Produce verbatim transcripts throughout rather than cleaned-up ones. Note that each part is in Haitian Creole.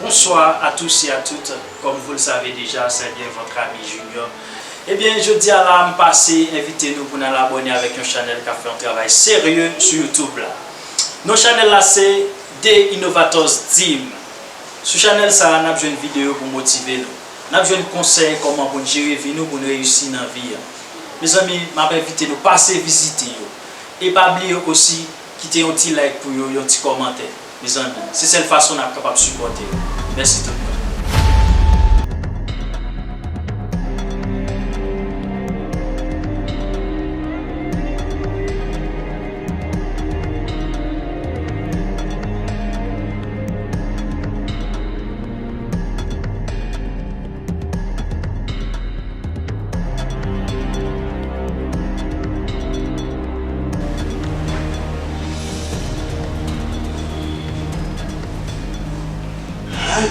Bonsoir à tous et à toutes. Comme vous le savez déjà, c'est bien votre ami Junior. Ebyen, jodi a la, m pase envite nou pou n al abòne avèk yon chanèl k ap fè yon travay serye sou YouTube la. Non chanèl la se The Innovators Team. Sou chanèl sa a, n ap jwenn videyo pou motive nou. N ap jwenn konsèy kòman pou n jere vi nou, pou n reyisi nan vi a. Mezanmi, m ap envite nou pase vizite yo. E pa bliye osi, kite yon ti like pou yo, yon ti kòmantè. Mezanmi, se sèl fason n ap kapab sipòte yo. Mèsi tout moun. Ay!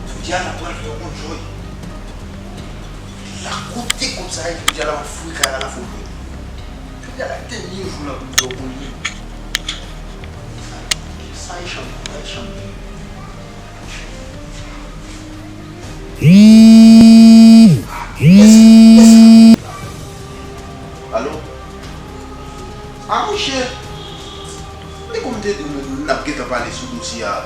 Jodi a n ap pral fè yon bon joy. La kote kòb sa ye, jodi a la m ap fouye kay la, la fò vre. Jodi a la te ni jou la pou m fè w konn li. Sa e chanm, sa e chanm. Alo? A monchè, men kòm m te di w, n ap gentan pale sou dosye a.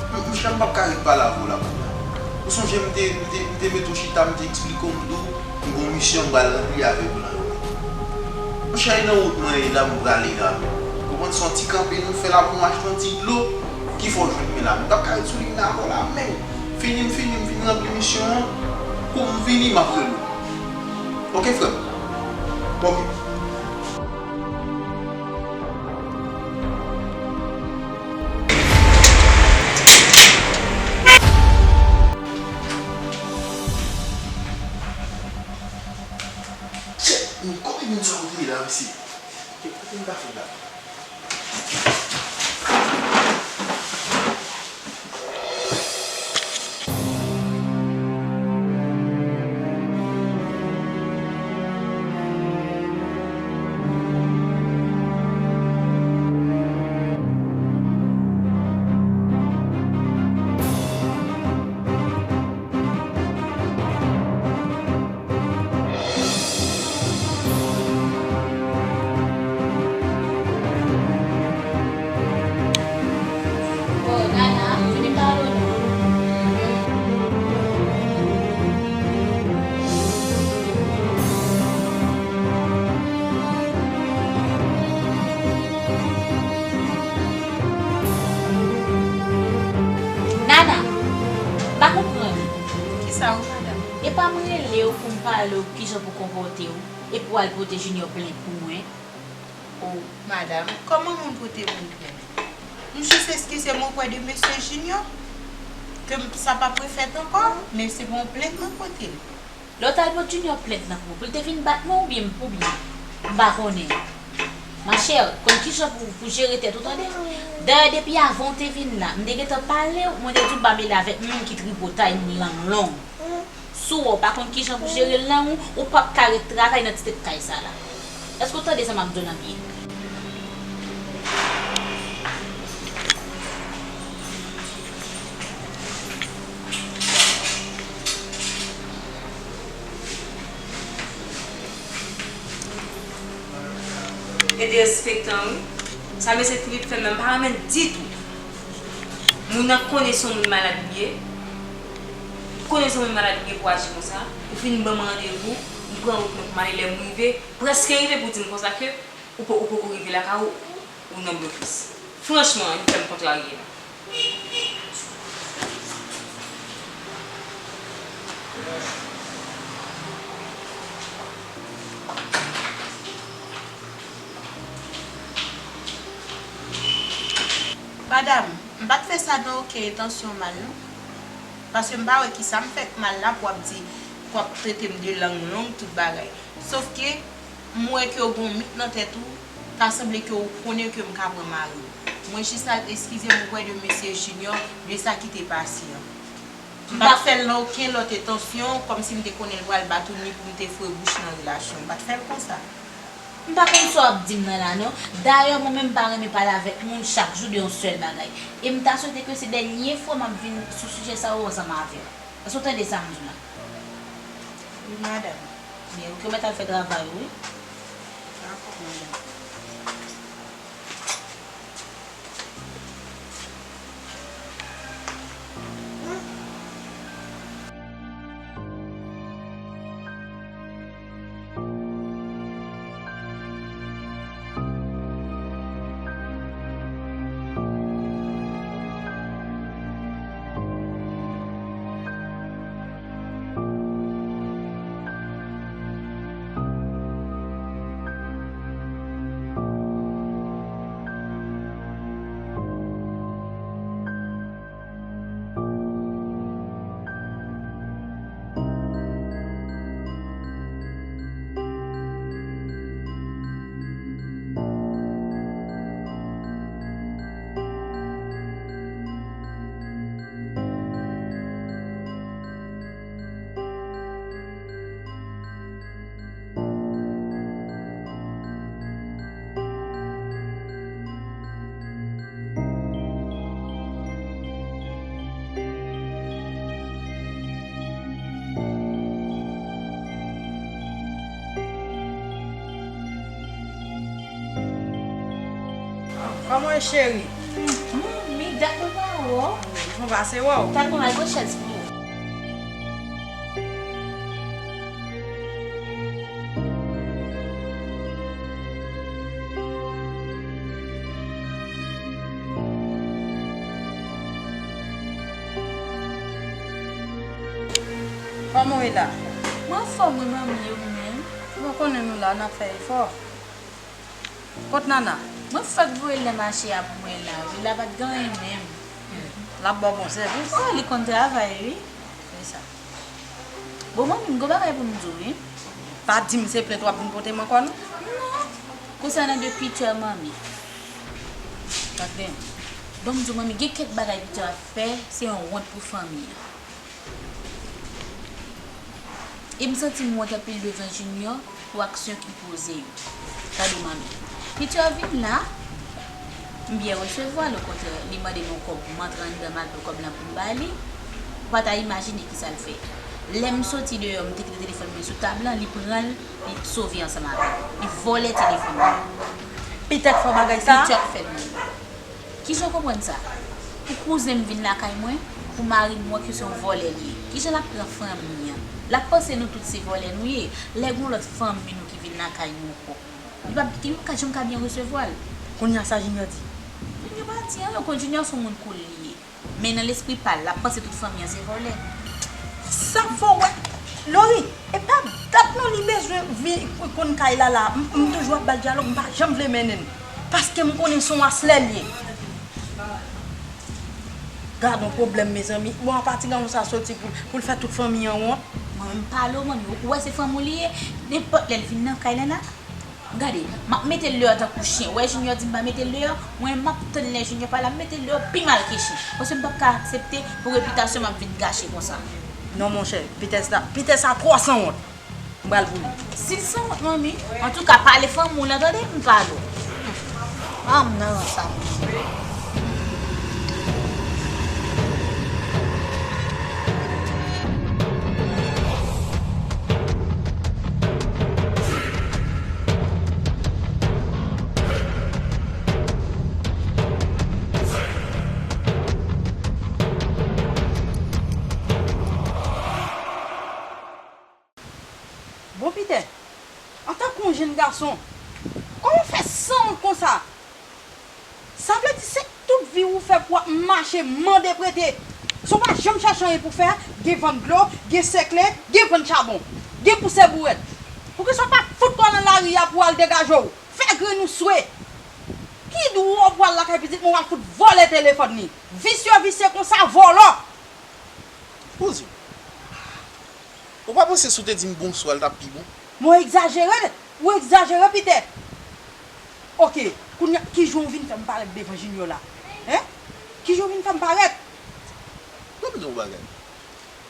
M, monchè, m p ap ka ret pale avè w la kounye a. Ou sonje m te, m te, m te met ou chita, m te eksplike w, m di w, m gen yon misyon m pral ranpli avèk blan yo. Monchè, e nan wout mwen ye la, m prale la. Ou konprann, se yon ti kanpe nou fè la pou m achte yon ti dlo ki fè w jwenn mwen la. M p ap ka ret sou liy nan avè w la menm. Fini, m fini, m fin ranpli misyon an. Kou m vini, m ap rele w. Oke, frè m? Oke. Chè, men konbyen moun sa yo te ye la, mesye? Ki, ki moun ta fè la? Nana, m pa konprann. Kisa wi, madanm? E pa m rele w pou m pale w kijan pou konpòte w, epi w al pote Junior plent pou mwen? O, madanm, kòman moun pote moun plent? M jis eskize m oprè de mesye Junior, ke m, sa p ap refèt ankò, men se pa yon plent mwen pote l. Lè w t al pote Junior plent nan pou, pou l te vin bat mwen oubyen, oubyen? M pa konnen. Machè, konn kijan pou, pou jere tèt ou, tande? Dayè, depi avan w te vin la, m te gentan pale w, mwen te di w pa mele avèk moun ki tripotay, moun lang long. Si w wè w pa konn kijan pou jere lang ou, ou p ap ka ret travay nan ti tèt kay sa la. Èske w tande sa m ap di w nan byen? E derespektan, wi. Sa mesye Philippe fè m nan, m pa renmen l ditou. Moun nan konnen se yon moun malad li ye. Konnen se yon moun malad li ye pou aji konsa. Ou fin ban m randevou, m pran wout mwen pou m ale, lè m rive, prèske rive pou di m konsa ke ou po-, ou poko rive lakay ou, ou nan blokis. Franchman, li fè m kontrarye la. Madanm, m pa t fè sa nan okenn entansyon mal, non. Paske m pa wè kisa m fè k mal la pou w ap di, pou w ap trete m de lang long, tout bagay. Sòf ke, m wè ke w gen yon mit nan tèt ou, ta sanble ke w konnen ke m ka pran mari w. Mwen jis al eskize m oprè de mesye Junior de sa ki te pase an. M pa t fè l nan okenn lòt entansyon, kòmsi m te konnen l pral bat ou, ni pou m te foure bouch nan relasyon. M pa t fè l konsa. M pa konn sa w ap di m nan la non. Dayè, mwen menm m pa renmen pale avèk moun chak jou de yon sèl bagay. E m ta swete ke se dènye fwa m ap vin sou sijè sa yo ansanm avè w. Èske w tande sa m di w la? Wi, madanm. Byen, ok, ou mèt al fè travay ou, wi. Dakò, madanm. Kòman w ye, cheri? Manmi, dat mwen pa wè w. Mwen pase wè w. Tat mwen al pran chèz pou ou. Kòman w ye la? Mwen anfòm wi, manmi, e ou menm? Ou pa konnen nou la, n ap fè efò. Kot Nana? Mwen fèk voye l nan mache a pou mwen la wi, la pa t gen anyen menm. L ap ba w bon sèvis? Oh, li konn travay wi. Se sa. Bon, manmi, m gon bagay pou m di w wi. Pa di m se plent w ap vin pote m ankò non. Non. Konsènan de Peter, manmi. Pa t gen. Ban m di w, manmi, gen kèk bagay Peter ap fè, se yon wont pou fanmi an. E m santi m wont anpil devan Junior pou aksyon ki poze yo. Gade manmi. Peter vin la, m byen resevwa l, okontrè, li mande m yon kòb, m antre anndan m al pran kòb la pou m ba li. Ou pa ta imajine kisa l fè. Lè m soti deyò, m te kite telefòn mwen sou tab lan, li pran l, li sove ansanm avè l. Li vòlè telefòn mwen. Peter k fè w bagay sa a? Peter k fè l, manmi. Kijan w konprann sa? Pou kouzen m vin lakay mwen, pou mari m wè ke se yon vòlè li ye. Kijan l ap pran fanmi an? L ap panse nou tout se vòlè nou ye. Lè gon lòt fanmi nou ki vin lakay nou ankò, li p ap, li p ap ka janm ka byen resevwa l. Kounye a sa Junior di? Junior pa di anyen, kont Junior se yon moun cool li ye. Men nan lespri pa l, l ap panse tout fanmi an se vòlè. Sa fè w wè, Lori, e pa dat non li bezwen vin konn kay la la. M, m toujou ap ba l dyalòg, m pa janm vle mennen l. Paske m konnen se yon aslè l ye. Gad yon pwoblèm, mezanmi. Bon, apa ti gason sa soti pou, pou l fè tout fanmi an wont? Mwen menm pale w, manmi. Ou wè se fanmi w li ye? Nenpòt lè l vin nan kay la la, gade, m ap mete l deyò tankou chen. Ou wè Junior di m pa mete l deyò? Mwen, m ap tann lè Junior pale, m ap mete l deyò pi mal ke chen. Paske m p ap ka aksepte pou repitasyon m ap vin gache konsa. Non, monchè, Peter sa, Peter sa twò sanwont. M pral pou li. Si l sanwont, manmi. Antouka, pale fanmi w lan, tande, m pale w. An, m nan rans sa. Bon, Peter, antanke yon jenn gason, kòman w fè sanwont konsa? Sa vle di se tout vi w ou fè pou w ap mache mande prete. San w pa janm chache anyen pou w fè, gen vann dlo, gen sèkle, gen vann chabon, gen pousè bourèt. Poukisa w pa fout kò w nan lari a pou w al degaje w? Fè grenn ou swe. Ki dwo w pral lakay pitit mwen w al fout vòlè telefòn li? Visye, visye konsa, vòlò! Poze w. Ou pa panse si w te di m bonswa, l t ap pi bon? Men w egzajere, ou egzajere, Peter. Oke, kounye a, ki jan w vin fè m parèt devan Junior la? Hen? Ki jan w vin fè m parèt? Ban m di w yon bagay.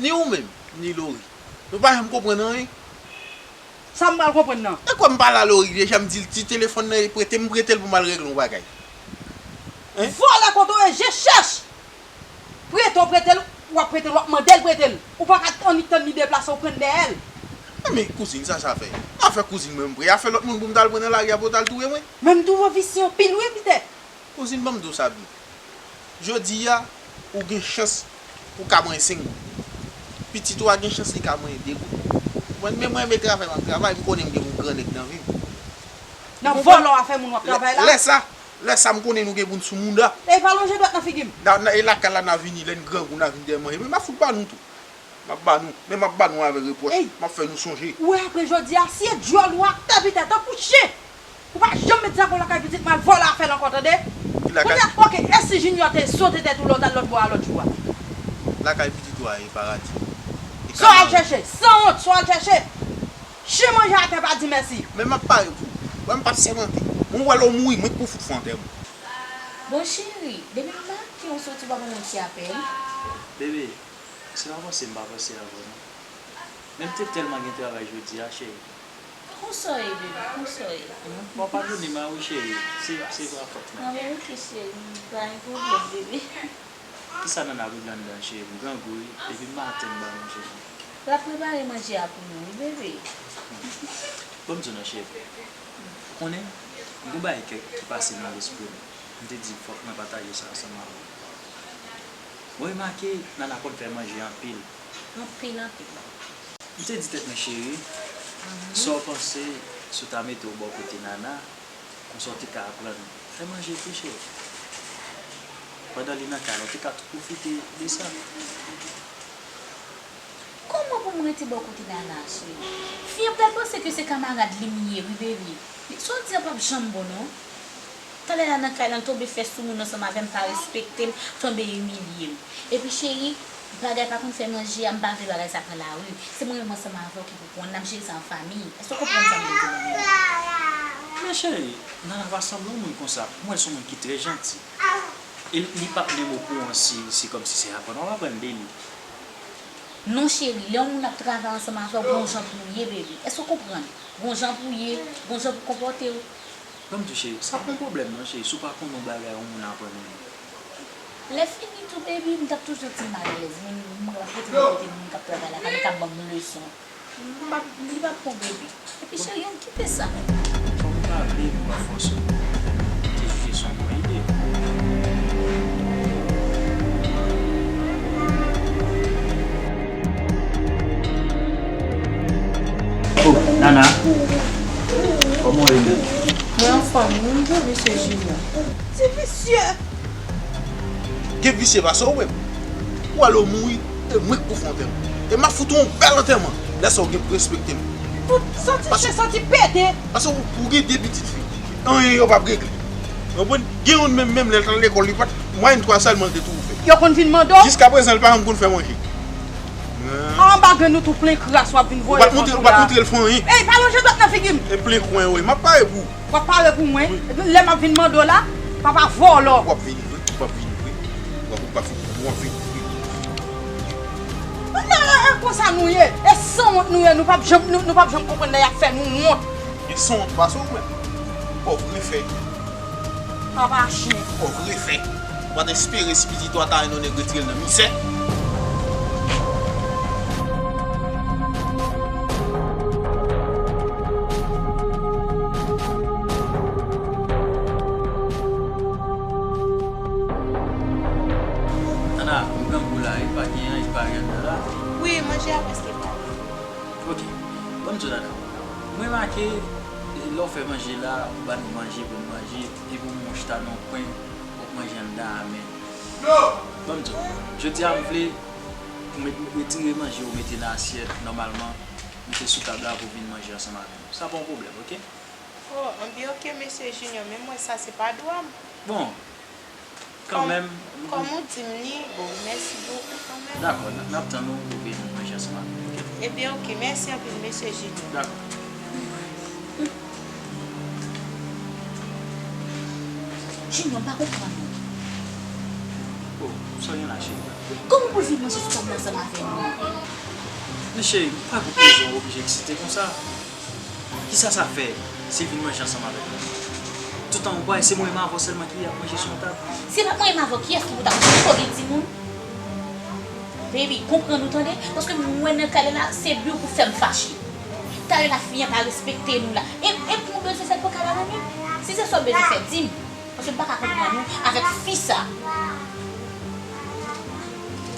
Ni ou menm, ni Lori, nou pa janm konprann anyen. Sa m pral konprann nan. E kwè m pale a Lori deja, m di l ti telefòn nan e prete m, prete l pou m al regle yon bagay. Hein? Vòlè kote w ye, je chèch! Prete w prete l, w ap prete l, w ap mande l prete l. Ou pa ka annik tann li deplase, w pran dèyè l. Nan men kouzin sa, sa fè. Afè kouzin mwen m pre, afè lòt moun pou m t al pran nan lari a pou yo t al touye mwen. Men m twouve w visye anpil wi, Pitè. Kouzin, ban m di w sa byen. Jodi a, ou gen chans pou w ka manyen senk goud. Pitit ou a gen chans li ka manyen de goud. Mwen, men mwen renmen travay, m ap travay, m konnen m gen pou m gran nèg nan vi m. Nan vòlò afè moun w ap travay la? Lè sa, lè sa m konnen nou gen pou n sou mouda. E pa lonje dwèt nan figi m. Na, na, e lakay la n a vini, lè n grangou n a vin dèyè manje. Men m ap fout ba nou tou. M ap ba nou, men m ap ba nou avèk repwòch. Ey! M ap fè nou sonje. Ou wè apre jodi a, si e dyòl ou a, tapitè, tankou chen! Ou pa janm met zago lakay pitit mwen al vòlò afè l ankò, tande? Ki lakay? Kounye a, oke, e si Junior te sote tèt ou lè w t al lòt bò a lòt jou a? Lakay pitit ou a e paradi. Sa w al chèche? Sanwont, sa w al chèche? Chen manje atè pa di mèsi. Men m ap pare pou ou. Wè m p ap sèmante. Mwen wè lè w mouri, mwen k pou fout fè antèman. Bon, cheri, depi m make w soti w pa ban m yon ti apèl. Bebe, se pa panse m pa panse a vre non. Men m te tèlman gen travay jodi a, cheri. Konsa w ye, bebe, konsa w ye? Bon, padone m a wi, cheri. Se, se pa fòt mwen. Nan, men oke, cheri, pa gen pwoblèm, bebe. Kisa Nana regle anndan, cheri? M grangou wi, depi maten m pa manje. L ap prepare manje a pou nou wi, bebe. Ban m di w non, cheri. Ou konnen, m gon bagay kèk ki pase nan lespri m. M te di fòk mwen pataje sa ansanm avè w. Mwen remake Nana konn fè manje anpil. Anpil, anpil. M te di tèt mwen, cheri, sa w panse si w ta mete w bò kote Nana, konsa w te ka aprann fè manje tou, cheri. Pandan li nan kay la, w te ka tou pwofite de sa. Kòman pou m rete bò kote Nana, cheri? Fi an pral panse ke se kamarad li m ye, wi, baby. Sa w di a p ap janm bon, non. Talè la nan kay la, l tonbe fè sou moun ansanm avè m, pa respekte m, tonbe imilye m. Epi, cheri, bagay pa konn fè manje a, m pa vle bagay sa pran lari. Se mwen menm ansanm avè w ki pou pran, n ap jere sa an fanmi. Èske w konprann sa m vle di la menm? Men cheri, Nana pa sanble yon moun konsa. M wè l se yon moun ki trè janti. E li p ap menm okouran si se kòmsi se aprann w ap aprann de li. Non, cheri, lè yon moun ap travay ansanm avè w, gon jan pou w ye, baby. Èske w konprann? Gon jan pou w ye, gon jan pou w konpòte w. Ban m di w, cheri, sa pa yon pwoblèm non, cheri, si w pa konnen yon bagay yon moun aprann ou li. Lè fini tou, baby, m t ap toujou santi m alèz. Moun, m ap rete bò kote moun k ap travay la, pa gen k ap ban m leson. M p ap, li p ap bon, baby. Epi cheri, ann kite sa. Fò m pa vle, m pa fòse w. M te jije se yon bon ide. Oh, Nana. Kòman w ye menm? Mwen anfòm, wi, mesye Junior. Ti visye! Gen visye pase w menm. Ou al ou mouri, e mwen k pou fè antèman. E m ap fout ou yon bèl antèman. Lè sa w gen pou respekte m. Tout santi chen, santi pede. Paske ou, ou gen de pitit fi. Anyen yo p ap regle. Konprann? Gen youn menm, menm lè l t al lekòl, li pa t, mwayèn twa sèlman l te toujou fè. Yo konn vin mande w. Jiskaprezan, li pa janm konn fè manje. Anba grenn ou tou plen kras, w ap vin voye fòs ou la. Ou pa t montre l fè anyen. Ey, pa lonje dwèt nan figi m. E plen kwen, wi. M ap pare pou ou. W ap pare pou mwen? Wi. Lè m ap vin mande w la, papa vòlò. W ap vini vre, w ap vini vre. W ap, w ap, w ap vini vre. Konsa nou ye. E sanwont nou ye, nou p ap janm, nou, nou p ap janm konprann lè y ap fè nou wont. E sanwont pase w menm. Pòv refè. Papa chen. Pòv refè. W ap espere si pitit ou a ta yon nèg retire l nan mizè. Nana, m grangou la, e pa gen anyen, e pa gen anyen la. Wi, manje a prèske pare. Ok. Ban m di w, Nana. M remake, lè w fè manje la, ou ba nou manje pou n manje, epi w monchta nan yon kwen, w ap manje anndan a men. Ban m di w, jodi a m vle pou w met, retire manje ou mete nan asyèt, nòmalman, mete sou tab la pou w vin manje ansanm avè m. Sa pa yon pwoblèm, ok? Oh, anben, ok, mesye Junior, men m wè sa se pa dwa m. Bon, kanmenm. Kòm, kòm ou di m li, bon, mèsi bokou kanmenm. Dakò, n, n ap tann ou pou vin manje ansanm avè m, ok? Ebyen, ok, mèsi anpil, mesye Junior. Dakò. Junior, m pa konprann ou. Oh, sa w gen la, cheri? Kòman pou l vin manje sou tab la ansanm avè nou? Men cheri, m pa konprann ou oblije eksite konsa. Kisa sa fè si l vin manje ansanm avèk nou? Toutan ou kwè se mwen menm avè w sèlman ki ap manje sou yon tab? Si l ap mwen menm avè w, kiyès ki pou ta manje? Ou gen timoun? Baby, konprann ou tande? Paske mwen nan kay la, se bi w pou fè m fache. Talè la fi an pa respekte nou la. E, e pou w bezwen fè l pran kay la menm? Si se sa w bezwen fè, di m. Paske m pa ka konprann ou avèk fi sa.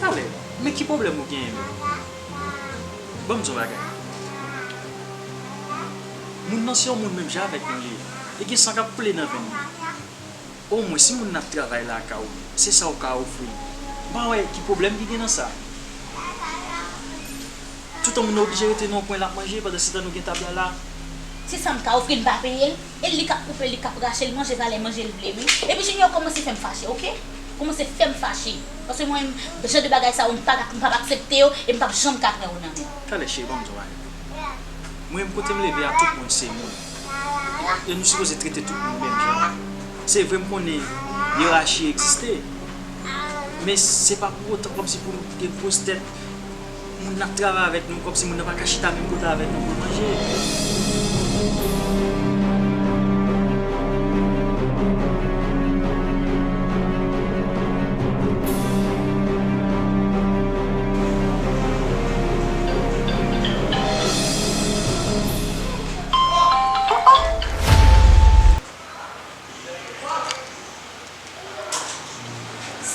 Talè, men ki pwoblèm ou genyen menm? Ban m di w yon bagay. Moun nan se yon moun menm jan avèk nou li ye. Li gen san k ap koule nan venn li. Omwen, si moun nan ap travay lakay ou, se sa w ka ofri l. M pa wè ki pwoblèm ki gen nan sa. Toutan moun nan oblije rete nan yon kwen l ap manje, pandansetan nou gen tab la la. Se sa m ka ofri l, m pa peye l. E li k ap koupe, li k ap rache, l manje valè manje l vle, wi. Epi Junior kòmanse fè m fache, oke? Kòmanse fè m fache. Paske mwen, jan de bagay sa yo, m pa, m p ap aksepte yo, e m p ap janm ka pran yo nan men w. Talè cheri, ban m di w yon bagay. Mwen menm kote m leve a, tout moun se moun. E nou sipoze trete tout moun menm jan. Se vre m konnen yerachi egziste, men se pa pou otan kòmsi pou nou gen gwos tèt. Moun nan ap travay avèk nou, kòmsi moun nan pa ka chita menm kote avèk nou pou l manje.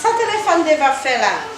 Sa telefòn Dave ap fè la?